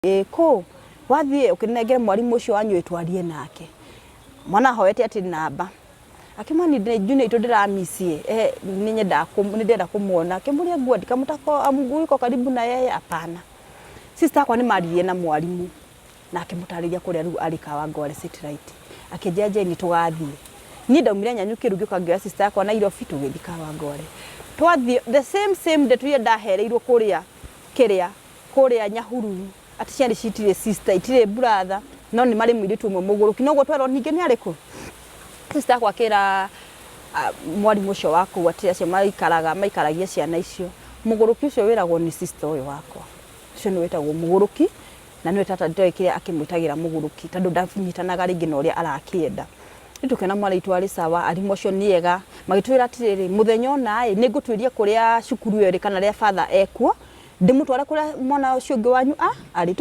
Ĩĩ kũ wathiĩ ũkĩnengere mwarimũ ũcio wanyu ĩ twarie nake. Mwana ahoete atĩ namba. Akĩmwĩra niĩ junior itũ ndĩramiss ĩ nĩ nyendaga nĩ ndĩrenda kũmuona. Akĩmũria nguandika mguu iko karibu na yeye hapana. Sister akwa nĩ maririe na mwarimũ na akĩmũtarĩria kũrĩa rĩu arĩ Kawangware Satellite. Akĩnjĩra Jane tũgathiĩ. Niĩ ndaumire Nyanyuki rĩu ngĩũka ngĩoya sister yakwa Nairobi tũgĩthiĩ Kawangware. Twathiĩ the same same day tuge ndahereirwo kũrĩa kĩrĩa kũrĩa Nyahururu atĩ ciana ici itirĩ sister itirĩ brother no nĩ marĩ mũirĩtu ũmwe mũgũrũki noguo twerwo ningĩ nĩ arĩkũ. Sister yakwa akĩra mwarimũ ũcio wa kũu atĩ acio maikaraga maikaragia ciana icio mũgũrũki ũcio wĩragwo nĩ sister ũyũ wakwa ũcio nĩ wĩtagwo mũgũrũki na nĩwe tata ndoĩ kĩrĩa akĩmwĩtagĩra mũgũrũki tondũ ndanyitanaga rĩngĩ na ũrĩa arakĩenda. Rĩu tũkĩona mwana witũ arĩ sawa arimũ acio nĩ ega magĩtwĩra atĩrĩrĩ mũthenya ũna ĩ nĩ ngũtuĩria kũrĩa cukuru ĩyo ĩrĩ kana rĩa father ekuo ndĩmũtware kũrĩa mwana ũcio ũngĩ wanyu arĩ.